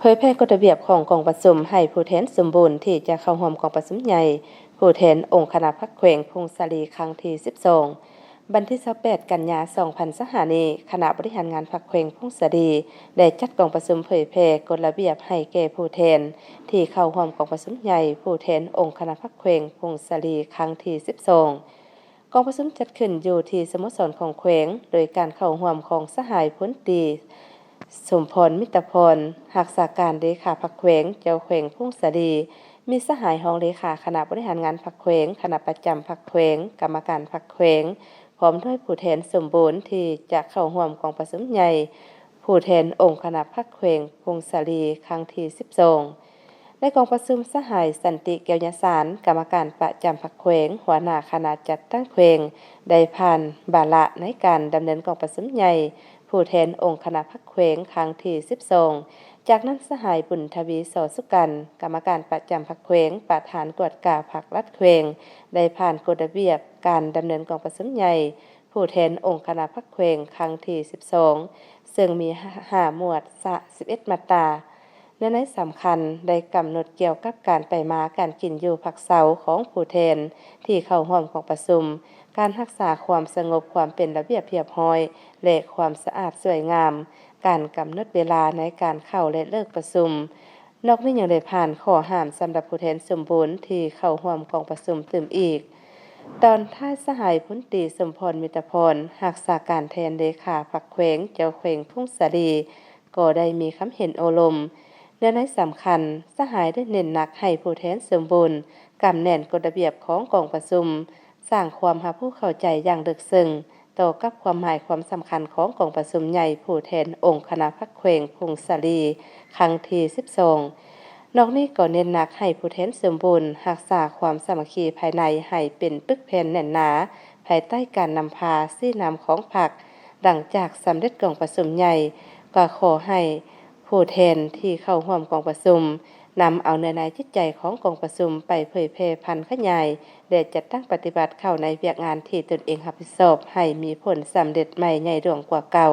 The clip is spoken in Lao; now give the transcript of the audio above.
ເຜີຍແຜ່ກົດລະບຽບຂອງກອງປະຊຸມໃຫ້ຜູ້ແທນສົມບູນທີ່ຈະເຂົ້າຮ່ວມກອງປະຊຸມໃຫຍ່ ຜູ້ແທນອົງຄະນະພັກແຂວງຜົ້ງສາລີ ຄັ້ງທີສິບສອງ ວັນທີຊາວແປດ ກັນຍາ ສອງພັນຊາວຫ້ານີ້, ຄະນະບໍລິຫານງານພັກແຂວງຜົ້ງສາລີ ໄດ້ຈັດກອງປະຊຸມເຜີຍແຜ່ກົດລະບຽບໃຫ້ແກ່ຜູ້ແທນທີ່ເຂົ້າຮ່ວມກອງປະຊຸມໃຫຍ່ ຜູ້ແທນອົງຄະນະພັກແຂວງຜົ້ງສາລີ ຄັ້ງທີສິບສອງ. ກອງປະຊຸມຈັດຂຶ້ນຢູ່ທີ່ສະໂມສອນຂອງແຂວງ ໂດຍການເຂົ້າຮ່ວມຂອງສະຫາຍພົນຕີ ສົມພອນ ມິດຕະພອນ ຮັກສາການເລຂາພັກແຂວງ ເຈົ້າແຂວງຜົ້ງສາລີ, ມີສະຫາຍຮອງເລຂາຄະນະບໍລິຫານງານພັກແຂວງ, ຄະນະປະຈຳພັກແຂວງ, ກຳມະການພັກແຂວງ, ພ້ອມດ້ວຍຜູ້ແທນສົມບູນທີ່ຈະເຂົ້າຮ່ວມກອງປະຊຸມໃຫຍ່ ຜູ້ແທນອົງຄະນະພັກແຂວງຜົ້ງສາລີ ຄັ້ງທີສິບສອງ. ໃນກອງປະຊຸມ, ສະຫາຍ ສັນຕິ ແກ້ວຍາສານ ກຳມະການປະຈຳພັກແຂວງ, ຫົວໜ້າຄະນະຈັດຕັ້ງແຂວງ ໄດ້ຜ່ານວາລະໃນການດຳເນີນກອງປະຊຸມໃຫຍ່ ຜູ້ແທນອົງຄະນະພັກແຂວງ ຄັ້ງທີສິບສອງ. ຈາກນັ້ນ, ສະຫາຍ ບຸນທະວີ ສໍສຸກັນ ກຳມະການປະຈຳພັກແຂວງ, ປະທານກວດກາພັກລັດແຂວງ ໄດ້ຜ່ານກົດລະບຽບການດຳເນີນກອງປະຊຸມໃຫຍ່ ຜູ້ແທນອົງຄະນະພັກແຂວງ ຄັ້ງທີສິບສອງ ເຊິ່ງມີຫ້າໝວດ ຊະ ສິບເອັດມາດຕາ. ເນື້ອໃນສຳຄັນໄດ້ກຳນົດກ່ຽວກັບການໄປມາ, ການກິນຢູ່ພັກເຊົາຂອງຜູ້ແທນທີ່ເຂົ້າຮ່ວມກອງປະຊຸມ, ການຮັກສາຄວາມສະຫງົບ, ຄວາມເປັນລະບຽບຮຽບຮ້ອຍ ແລະ ຄວາມສະອາດສວຍງາມ, ການກຳນົດເວລາໃນການເຂົ້າ ແລະ ເລີກປະຊຸມ. ນອກນີ້ຍັງໄດ້ຜ່ານຂໍ້ຫ້າມສຳລັບຜູ້ແທນສົມບູນທີ່ເຂົ້າຮ່ວມກອງປະຊຸມຕື່ມອີກ. ຕອນທ້າຍ, ສະຫາຍພົນຕີ ສົມພອນ ມິດຕະພອນ ຮັກສາການແທນເລຂາພັກແຂວງ ເຈົ້າແຂວງຜົ້ງສາລີ ກໍໄດ້ມີຄຳເຫັນໂອ້ລົມ. ເນື້ອໃນສຳຄັນ, ສະຫາຍໄດ້ເນັ້ນໜັກໃຫ້ຜູ້ແທນສົມບູນກຳແໜ້ນກົດລະບຽບຂອງກອງປະຊຸມ, ສ້າງຄວາມຮັບຮູ້ເຂົ້າໃຈຢ່າງເລິກເຊິ່ງຕໍ່ກັບຄວາມໝາຍຄວາມສຳຄັນຂອງກອງປະຊຸມໃຫຍ່ຜູ້ແທນອົງຄະນະພັກແຂວງຜົ້ງສາລີ ຄັ້ງທີສິບສອງ. ນອກນີ້ກໍເນັ້ນໜັກໃຫ້ຜູ້ແທນສົມບູນຮັກສາຄວາມສາມັກຄີພາຍໃນໃຫ້ເປັນປຶກແຜ່ນແໜ້ນໜາ ພາຍໃຕ້ການນຳພາຊີ້ນຳຂອງພັກ. ຫຼັງຈາກສຳເລັດກອງປະຊຸມໃຫຍ່, ກໍຂໍໃຫ້ຜູ້ແທນທີ່ເຂົ້າຮ່ວມກອງປະຊຸມ ນຳເອົາເນື້ອໃນຈິດໃຈຂອງກອງປະຊຸມໄປເຜີຍແຜ່ຜັນຂະຫຍາຍ ແລະ ຈັດຕັ້ງປະຕິບັດເຂົ້າໃນວຽກງານທີ່ຕົນເອງຮັບຜິດຊອບ ໃຫ້ມີຜົນສຳເລັດໃໝ່ໃຫຍ່ຫຼວງກວ່າເກົ່າ.